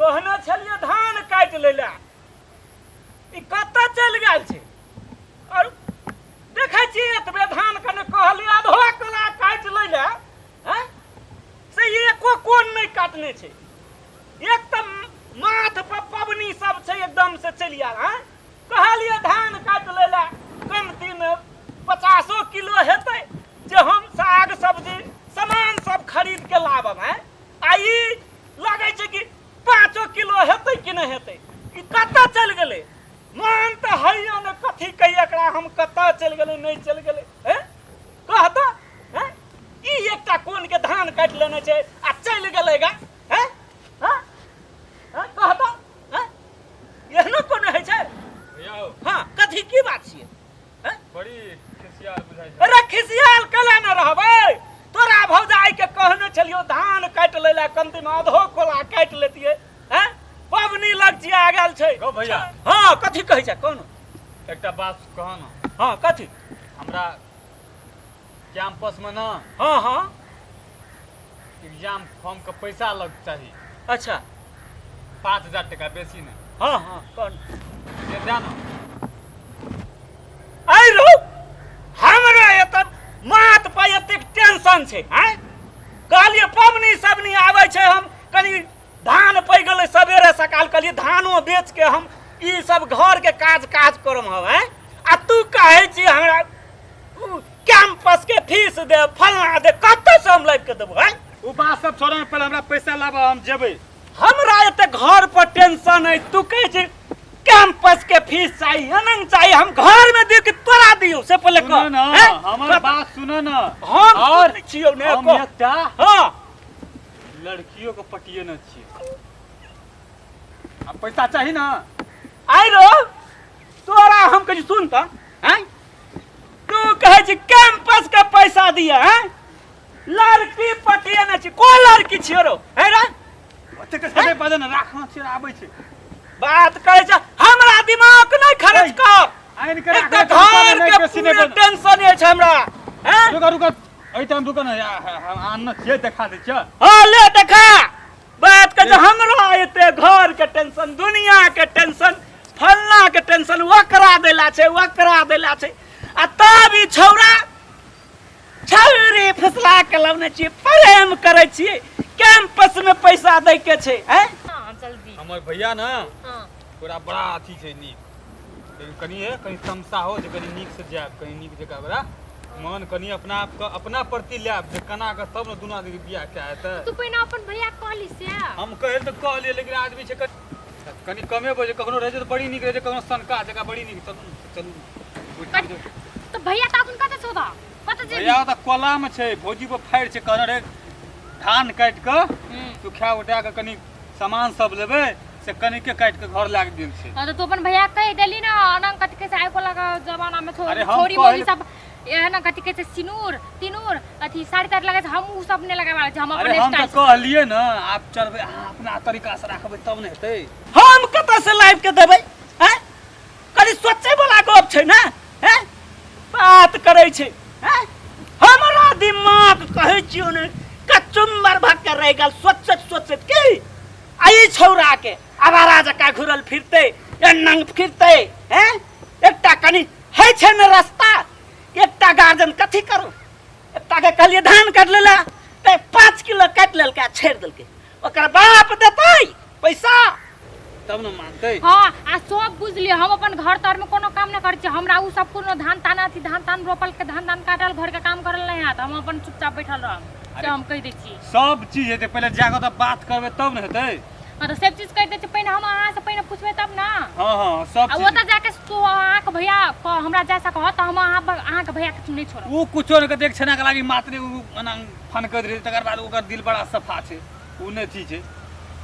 कहने छलियै धान काटि लै लए, ई कतऽ चलि गेल छै? आओर देखै छी एतबे धान कने कहलियै आधो कोला काटि लै लए, हैं, से एको कोन नहि काटने छै। एक तऽ माथ पर पबनी सब छै एकदम से चलि आयल। हैं, कहलियै धान काटि लै लए, कमतीमे 50 किलो हेतै जे हम साग सब्जी सामान सब खरीद के लाबब। हैं, आ ई लगै छै कि 5 किलो हेतै कि नहि हेतै। ई कतऽ चलि गेलै? मन तऽ हैया ने, कथी कही एकरा हम, कतऽ चलि गेलै, नहि चलि गेलै? हैं, कह तऽ। हैं, ई एकटा कोन के धान काटि लेने छै आ चलि गेलै गा। हैं हैं हैं, कह तऽ। हैं, एहनो कोनो होइ छै? भैया हौ। हाँ, कथी की बात छियै? हैं? बड़ी खिसियाल बुझाइ छै। अरे खिसियाल केला ने रहबै? तोरा भौजाई के कहने छलियो धान काटि लै लए, कम दिन आधो कोला काटि लेतियै। हैं, पबनी लगचिया गेल छै। गौ भैया। हाँ, कथी कहै छै कोन? एकटा बात कह ने। हाँ, कथी? हमरा कैंपस में ना हाँ हाँ एग्जाम फॉर्म के पैसा लग चाही। अच्छा। 5000 टका, बेसी नहीं। हाँ हाँ, कौन? दे दे ना। आइ रौ, हमरा एतऽ माथ पर एतेक टेंशन छै। आँय, कहलियै पबनी सबनी आबै छै, हम कनि धान पै गेलै सवेरे सकाल, कहलियै धानो बेच के हम ई सब घर के काज काज करम हम। आँय, आ तू कहै छी हमरा कैंपस के फीस दे, फलना दे, कतऽ से हम लाबि के देबो? आँय, ओ बात सब छोड़ो, पहले हमरा पैसा लाबऽ, हम जेबै। हमरा एते घर पर टेंशन है, तू कहै छी कैंपस के फीस चाही, एनंग चाही। हम घर में दियो कि तोरा दियो, से पहले कह। सुनो ना। हैं? हमर बात सुनो ना। हम और सुनै छियौ ने। हम कह। एकटा हाँ लड़कियों के पटिए न छियै। आ पैसा चाही ना? आइ रो तोरा हम कहै छी, सुन तऽ। हैं, तू कहै छी कैंपस के पैसा दिया, हैं, लड़की पटिए ने छी, कोन लड़की छियो रो? हैं रे? ओतेक से बजन राखना छियै, आबै छै। बात कहै छै, हमरा दिमाग नहि खर्च कर। आनि के एक तऽ राखने छियै, घर नहि के बेसी नहि पूरे बन। टेंशन अछि हमरा। हैं? रुक रुक, एहिठाम रुक ने, हम आनने छियै, देखा दै छियै। हाँ, ले देखा। बात कहै छै, हमरा एते घर के टेंशन, दुनिया के टेंशन, फलना के टेंशन, ओकरा देला छै, ओकरा देला छै, आ तब ई छौड़ा छौरी फुसला के लौने छियै, प्रेम करै छियै, कैंपस में पैसा दै के छै। हैं? हाँ, जल्दी। हमर भैया ने हाँ। ओकरा बड़ा अथी छै नीक, लेकिन कनि हे कनि तमसा हो जे कनि नीक से जायब, कनि नीक जकाँ ओकरा मन कनि अपना आपके अपना प्रति लायब जे केना कऽ, तब ने दुनू आदमीके बियाह कए हेतै। तू पहिने अपन भैया के कहली से? हम कहै तऽ कहलियै, लेकिन आदमी छै कनि कमे बजे, कखनो रहै छै तऽ बड़ी नीक रहै छै, कखनो सनका जकाँ। बड़ी नीक। चलू ने, चलू ने। तऽ भैया तऽ अखन कतऽ छौ? तऽ कतऽ जेबही? भैया तऽ कोलामे छै, भौजी पर फाड़ि छै। कहने रहै धान काटि कऽ सुखा उठा कऽ कनि सामान सब लेबै, से कनिके काटि कऽ घर लए कऽ गेल छै। हाँ, तऽ तू अपन भैया के कहि देली ना? अनंग कथी कहै छै, आइ काल्हि के जमाना में अरे हम छोरी कहल- मोरी सब एहन कथी कहै छै, सिनूर तिनूर अथी साड़ी ताड़ी लगै छै। हम उ सब नहि लगाबै छी, हम अरे अपन हम तऽ स्टाइल से। कहलियै ने, आब चलबै, अहाँ अपना तरीका से राखबै तब ने हेतै। हम कतऽ से लाबि के देबै? हैं, कनि सोचै वाला गप छै ने। हैं, बात करै छै। हैं, हमरा दिमाग कहै छियौ ने कचुम्बर भऽ के रहि गेल सोचैत सोचैत की आ ई छौड़ा के आवारा जकाँ घुरल फिरतै, नंग फिरतै। हैं, एकटा कनि होइ छै ने रास्ता, एकटा गार्जियन कथी करू? एकटा के कहलियै धान काटि लेला तऽ 5 किलो काटि लेलकै आ छोड़ि देलकै। ओकर बाप देतै पैसा तब ने मानतै। हाँ, आ सब बुझलियै, हम अपन घर तर में कोनो काम नहि करै छी। हमरा उ सब कोनो धान तान अथी धान तान रोपल के, धान तान काटल, घर के काम करल नहि हैत। हम अपन चुपचाप बैठल रहब से हम कहि दै छी। सब चीज हेतै, पहिले जाकऽ तऽ बात करबै तब ने हेतै। हाँ, तऽ सब चीज कहि दै छी। पहिने हम अहाँ से पहिने पूछबै तब ना। हाँ हाँ, सब आ चीज। ओतऽ जाके तू अहाँके भैया हमरा जैसा कहत तऽ हम अहाँके भैया के नहि छोड़ब। ओ कुछो नहि कहतै, एक छेना के लागी मात्र ओ एना फनकैत रहै, तकर बाद ओकर दिल बड़ा सफा छै, ओ नहि अथी छै।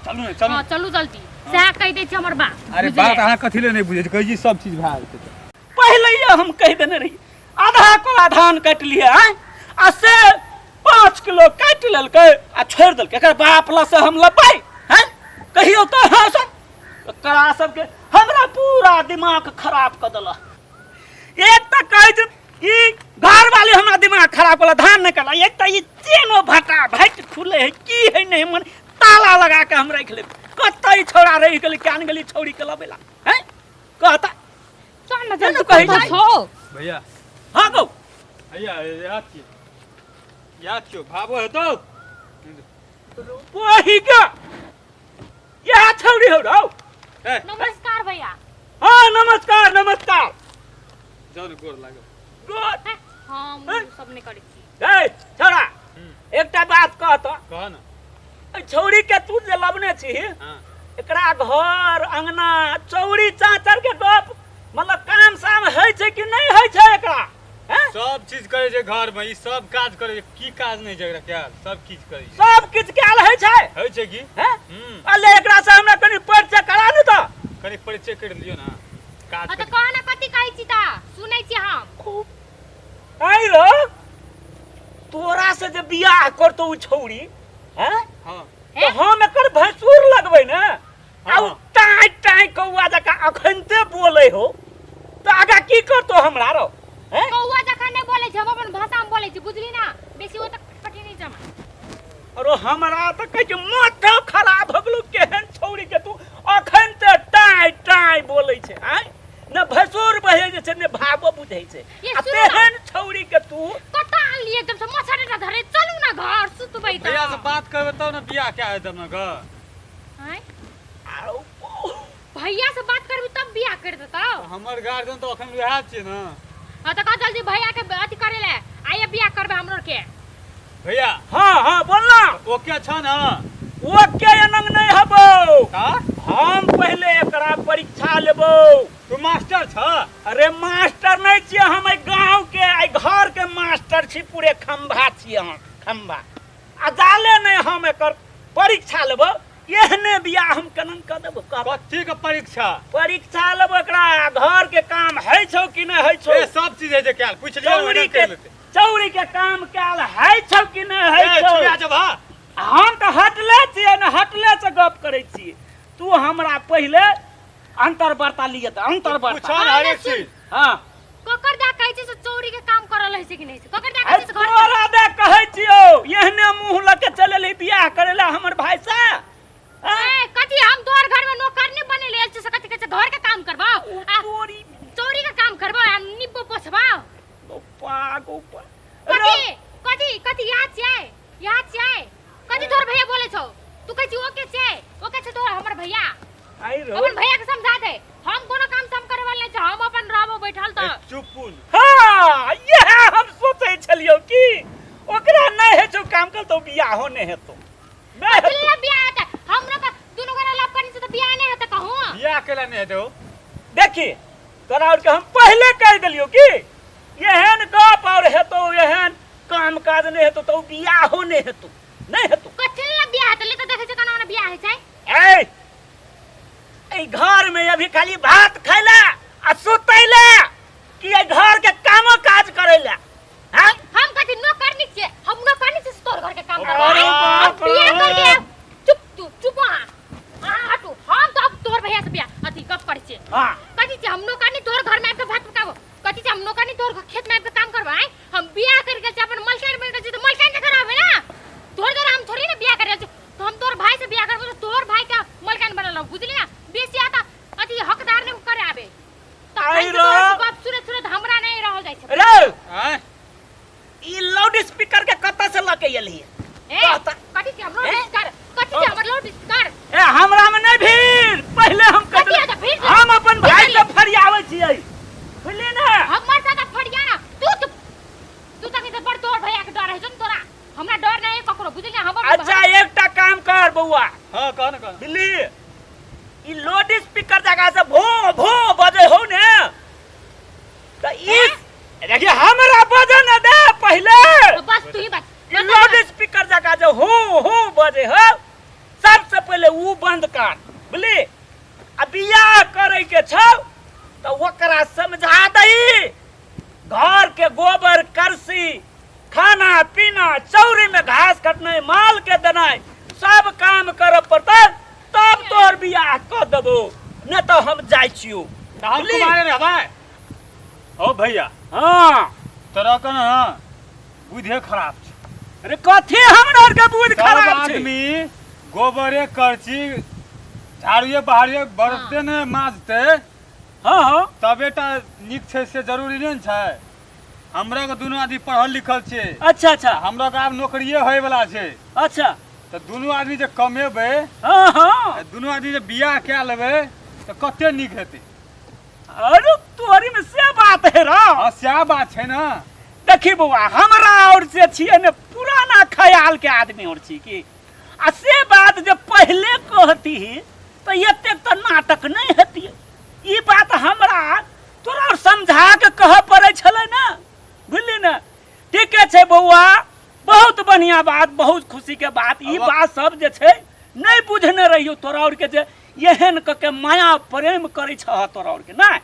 चलू ने, चलू। हाँ, चलू जल्दी, सएह कहि दै छी हमर बाप। अरे बुझलियै? बात अहाँ कथी ले नहि बुझै छी? कहै छी सब चीज भए जेतै। पहिले हम कहि देने रही आधा कोला धान काटि लिहे। आँय, आ से 5 किलो काटि लेलकै आ छोड़ि देलकै। एकर बाप लग से हम लेबै? हैं, कहियौ तऽ। हाँ सर, एकरा सबके हमरा पूरा दिमाग खराब कऽ देलक। एक तऽ कहै छै ई घर वाली हमरा दिमाग खराब कऽ धान नहि कला, एक तऽ ई चेनो भटा भटि खुले है की है नहि मन, ताला लगा के हम राखि लेब। कतऽ ई छौड़ा रहि गेलै केहन गेली छौड़ी के लबै ला हैं कहता चल ना नहि जल्दी ने कहै कतऽ छै। छौ भैया हाँ गौ भैया याद छियै याद छियौ भाबो हेतौ वही के इएह छौड़ी हौ रौ ए नमस्कार भैया हाँ नमस्कार नमस्कार जाउ ने गोर लागल गोर हैं, हम हैं? उ सब नहि करै छी ए छौड़ा एकटा बात कह तऽ कह ने एहि छौड़ी के तू जे लबने छी हाँ एकरा घर अंगना चौड़ी चाचर के गप मतलब काम साम होइ छै कि नहि होइ छै एकरा हैं? सब चीज करै छै घर में ई सब काज करै छै की काज नहि छै एकरा कयल सब चीज करै छै सब किछु कयल होइ छै होइ छै की हैं? हम्म अले एकरा से हमरा कनि परिचय करा ने तऽ कनि परिचय कर लियौ ने काज हाँ तऽ कनि- कह ना कथी कहै छी तऽ सुनै छी हम आइ रो तोरा से जे बियाह करतौ उ छौड़ी हैं हाँ तऽ हम एकर भैंसुर लगबै ने आ उ हाँ। टाँय टाँय कौआ जकाँ अखनते बोलै हो तऽ आगा की करतौ हमरा रो हैं कौआ जखन नहि बोलै छै हम अपन भाषा में बोलै छी बुझली ना बेसी ओ तक फटफटी नहि जमा अरे हमरा तऽ कहै छै माथा खराब भऽ गेलौ केहन छौड़ी के तू अखन तऽ टाँय टाँय बोलै छै आँय ने भैंसुर बहे जे छै ने भावो बुझै छै ये आ सुनू ना। तेहन छौड़ी के तू कतऽ आनलियै एकदम से मच्छर एकटा धरे चलू ना घर सुतबै तऽ भैया से बात करबै तब ने बियाह कए देब ने घर आँय? आउ, भैया से बात करबी तब बियाह कर देतौ हमर गार्जियन तऽ अखन वएह छियै ने हाँ तऽ कह जल्दी भैया के अथी करे ले आइए बियाह करबै हमरो के भैया हाँ हाँ बोल ना ओके छ ने ओके एनंग नहीं हबो का हम पहले एकरा परीक्षा लेबो तू मास्टर छ अरे मास्टर नहीं छियै हम एहि गांव के एहि घर के मास्टर छी पूरे खंभा छियै हम खंभा आ जाले नहीं हम एकर परीक्षा लेबो एहने बियाह हम केना कऽ देबो कह कथी के परीक्षा परीक्षा लेबो एकरा घर के काम होइ छौ कि नहि होइ छौ ए सब चीज है जे कयल पूछ लियौ चौरी के चौरी के काम कयल होइ छौ कि नहि होइ छौ छुआ जब हा हम तऽ हटले छियै ने हटले से गप करै छियै तू हमरा पहिले अंतर्वार्ता लिए तऽ अंतर्वार्ता पूछा ने हरेक चीज हाँ ककर दा कहै छै से चोरी के काम करल है से कि नहि से ककर दा अरे कहै छै से घर तोरा दे कहै छियौ एहने मुँह लऽ के चलि बियाह करै लए हमर भाय से ए कथी हम तोहर घर में नौकर नहीं बने ले छै से कथी कहै छै घर के काम करबा आ तोरी चोरी के काम करबा आ निब्बो पोछबा पागो कथी कथी कथी याद छै याद छै कथी तोहर भैया बोले छौ तू कहै छी ओके छै ओके छै तोहर हमर भैया आई रो अपन भैया के समझा दे हम कोनो काम साम करे वाला नहीं छै हम अपन रहबो बैठल ए, तऽ चुप पुन हाँ यह हम सोचै छलियौ कि ओकरा नहि होइ छौ काम कर तो बियाहो नहि हेतौ नहि हेतौ। कथी बियाह हेतै हमरा के दुनू गोरा लव करने से तऽ बियाह नहि हेतै कहूँ बियाह केला नहि हेतै हो देखी तोरा आरके हम पहिले कहि देलियौ कि एहन गप और हेतौ एहन काम काज नहि हेतौ तऽ ओ बियाहो नहि हेतौ नहि हेतौ कथी लए बियाह हेतै ले तऽ देखै छै केना ओना बियाह होइ छै ए एहि घर में अभी खाली भात खैला आ सुतैला कि एहि घर के कामो काज करैला हैं हम कथी नौकरनी छियै हम नौकरनी छियै से तोहर घर के काम करबै अरे हम बाप रे। बियाह करके चुप तू चुप अहाँ अहाँ हटू हम तो अब तोहर भैया से बियाह अथी गप करै छियै हाँ कथी छियै हम नौकरनी तोहर घर में आबि के भात पकाबो कथी छै हम नौकरनी तोहर खेत में आबि के काम करबै हम बियाह कर गेल छी अपन मलकाइन बनि गेल छी तऽ मलकाइन जकाँ रहबै ना तोहर द्वारा हम थोड़ी ने बियाह कर गेल छी तो हम तोहर भाई से बियाह करबो तऽ तोहर भाई के मलकाइन बनल रहब बुझली ना बेसी आता अथी हकदार ने करे आबे तऽ आई एखन से रो। तोहर गप सुनैत सुनैत हमरा नहि रहल जाइ छै रे आँय ई लाउड स्पीकर के कतऽ से लऽ के एलही ए कहता- कथी छै हमरो ए? कर कथी छै हमर लाउड स्पीकर ए हमरा में नहीं भीड़ पहले हम कह कथी है भीड़? हम अपन भाई के फरियावे छियै बुझली ना हमर साथ फरिया ना तू चुप तू तखन तऽ बड़ तोहर भैया के डर है छै ने तोरा हमरा डर नहीं है ककरो बुझली ना हमर अच्छा एकटा काम कर बौआ हाँ कह ना कह बिल्ली ई लाउड स्पीकर जगह से भो भो बजे हो ने त ई देखिए हमरा बजे न दे पहले तो बस तू ही बस ई लाउड स्पीकर जगह जे हो हो बजे हो सबसे पहले ऊ बंद कर बुझली आ बियाह करे के छौ तऽ ओकरा समझा दही घर के गोबर करसी खाना पीना चौरी में घास कटनाइ माल के देनाइ सब काम करऽ पड़तै तब तोहर बियाह कऽ देबो नहि तऽ हम जाइ छियौ तऽ हम बुझली? कुमारे रहबै ओ भैया हाँ तोरा के ना बुधे खराब छै अरे कथी हमरा आरके बुद्धि सब खराब छै आदमी गोबरे करची झाड़ुए बहारिए बरसते ने माजते हँ हँ तबे टा नीक छै से जरूरी नहि ने छै। हमरा के दुनू आदमी पढ़ल लिखल छियै। अच्छा अच्छा। हमरा के आब नौकरिए होय वाला छै। अच्छा। तऽ दुनू आदमी जे कमेबै, हँ हँ, दुनू आदमी जे बियाह कए लेबै तऽ कते नीक हेतै। अरे तोरी में से बात है रा। हँ, सएह बात छै ने। देखी बौआ, हमरा और से छियै ने पुराना ख्याल के आदमी और छी की, आ से बात जे पहिले कहती तऽ एतेक तऽ नाटक नहि हेती। ई बात हमरा तोरा और समझा के कहऽ पड़ै छलै ने, बुझली ने? ठीके छै बौआ, बहुत बढ़िया बात, बहुत खुशी के बात। ई बात सब जे छै नहि बुझने रहियौ तोरा और के, जे एहन कऽ के माया प्रेम करै छह तोरा और के, नहि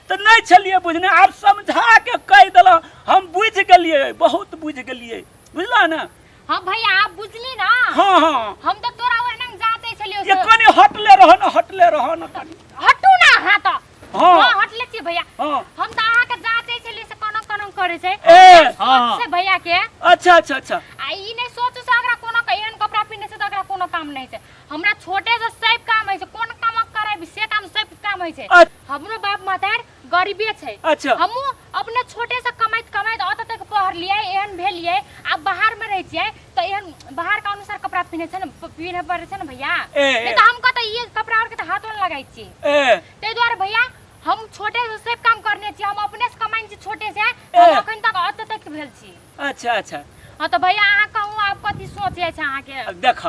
तऽ नहि छलियै बुझने। आब समझा के कहि देलहुँ, हम बुझि गेलियै, बहुत बुझि गेलियै, बुझलह ने? हाँ भैया, आप बुझली ना? हाँ हाँ। हम तो तोरा ओहने जाते छलियो। ये कनी हटले रह न, हटले रह न कनी। हटू ना। हाँ तो हाँ। हाँ, हटले छी भैया। हाँ। हम तो अहाँ के जाते छलियै से कोनो कोनो करे छै। ए। हाँ। से भैया के। अच्छा अच्छा अच्छा। आ ई नहीं सोचू से अगरा कोनो के एहन कपड़ा पहिने छै त अगरा कोनो काम नहीं छै। हमरा छोटे से सब काम होइ छै, कोन काम करे से काम सब काम होइ छै। हमरो बाप मातार गरीबे छै। अच्छा। हमहूँ अपने छोटे से कमाइत कमाइत अत तक पढ़लियै, एहन भेलियै। आब बाहर में रहै छियै तऽ एहन बाहर के अनुसार कपड़ा पहिने छै ने, पहिने पड़ै छै ने भैया। ए, ए। नहीं तऽ हम कतऽ ई कपड़ा और के तऽ हाथो नहि लगाइ छियै। ए। ताहि दुआरे भैया, हम छोटे से सब काम करने छियै, हम अपने से कमाइ छी छोटे से, ए। हम अखन तक अत तक भेल छी। अच्छा अच्छा। हाँ तऽ भैया, अहाँ कहू आब कथी सोच छै अहाँके? अब देख,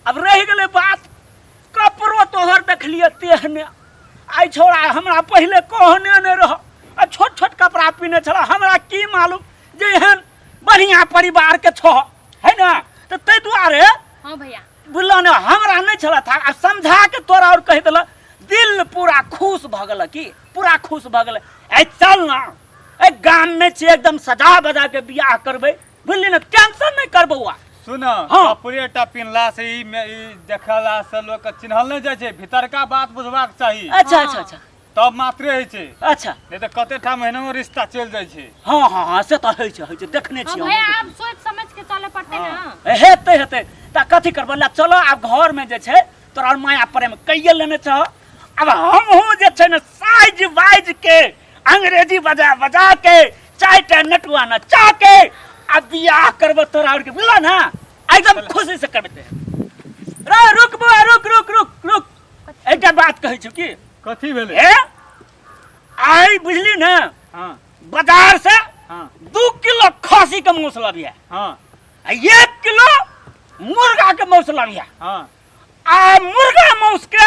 अब रहि गेलै बात कपड़ो तोहर देखलियै तेहने। आइ छौड़ा हमरा पहिले कहने नहि रह, आ छोट छोट कपड़ा पिन्हने छल, हमरा की मालूम जे एहन बढ़िया परिवार के छह, है ने? तऽ ताहि दुआरे हाँ भैया। बुझलह ने, हमरा नहि छल था, आ समझा के तोरा और कहि देलक, दिल पूरा खुश भऽ गेल की, पूरा खुश भऽ गेल। ऐ चल ना, ऐ गाम में छियै, एकदम सजा बजा के बियाह करबै, बुझली ने? टेंशन नहि कर बौआ। सुन। हाँ। कपड़े टा पिन्हला से ई में ई देखला से लोक के चिन्हल नहि जाइ छै, भीतरका बात बुझबाक चाही। अच्छा। हाँ। अच्छा अच्छा। तब मात्रे होइ छै। अच्छा। नहि तऽ कते ठाम एहनो रिश्ता चलि जाइ छै। हँ हँ हँ, से तऽ होइ छै, होइ छै, देखने हाँ छियै। भैया, हमहूँ। आब सोच समझ के चले पड़तै ना। हेतै हेतै, तऽ कथी करबै? ला चलो, आब घरमे जे छै तोरा और माया प्रेम कैये लेने छह, आब हमहूँ जे छै ने साइज वाइज के अंग्रेजी बजा बजा के चारिटा नटुआ नचा के आ बियाह करबो तोरा और के, बुझल ना? एकदम खुशी से करबै। रे रुक बौआ, रुक रुक रुक रुक, एकटा बात कहै छी की। कथी भेलै? ए आइ बुझली ने, हाँ। बाजार से हाँ। 2 किलो खसी के मांस लबिया हाँ। आ 1 किलो मुर्गा के मांस लबिया। हाँ। आ मुर्गा मांस के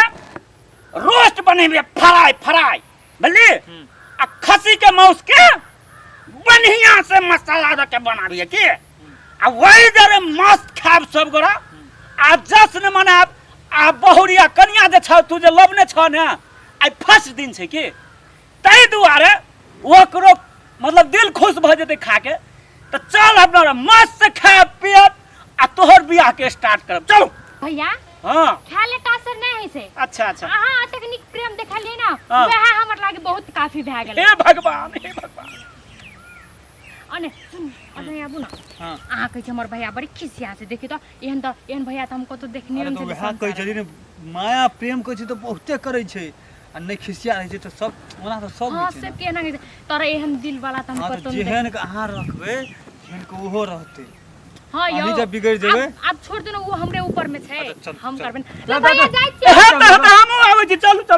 रोस्ट बनेबे, फ्राई फ्राई, बुझली? आ खसी के मांस के बढ़िया से मसाला दऽ के बनाबिए की, आ वही जरे मस्त खायब सब गोरा आ जश्न मनायब। आ बहुरिया कनिया जे छौ, तू जे लबने छौ ने, आइ फर्स्ट दिन छै की, ताहि दुआरे ओकरो मतलब दिल खुश भऽ जेतै खाके। तऽ चल, अपना मस्त से खायब पियब आ तोहर बियाह के स्टार्ट करब, चलो। भैया। हाँ। खाय ले टासर नहि होइ छै। अच्छा अच्छा। अहाँ एतेक नीक प्रेम देखलियै ने, हाँ। वएह हमर लागे बहुत काफी भए गेलै। हे भगवान, हे भगवान। अने सुन, अने आबू ना। हाँ। अहाँ कहै छै हमर भैया बड़ी खिसिया छै, देखी तऽ एहन तऽ एहन भैया तऽ हम कतौ देखने अरे नहि तऽ छलियै वएह कहै संसारमे। छलियै ने, माया प्रेम करै छै तऽ बहुते करै छै, आ नहि खिसिया रहै छै तऽ सब ओना तऽ सब हाँ होइ छै ने। सबके एना होइ छै, तोरा एहन दिल वाला तऽ हम हाँ तऽ कतौ नहि जेहन के अहाँ रखबै तेहन के ओहो रहतै। हाँ यौ। अहीं जब बिगड़ि जेबै। आब छोड़ दू ने, ओ हमरे ऊपर में छै। अच्छा, चल, हम चल। करबै जा, ले जा, भैया, जा। जाइ छियै। हेतै हेतै।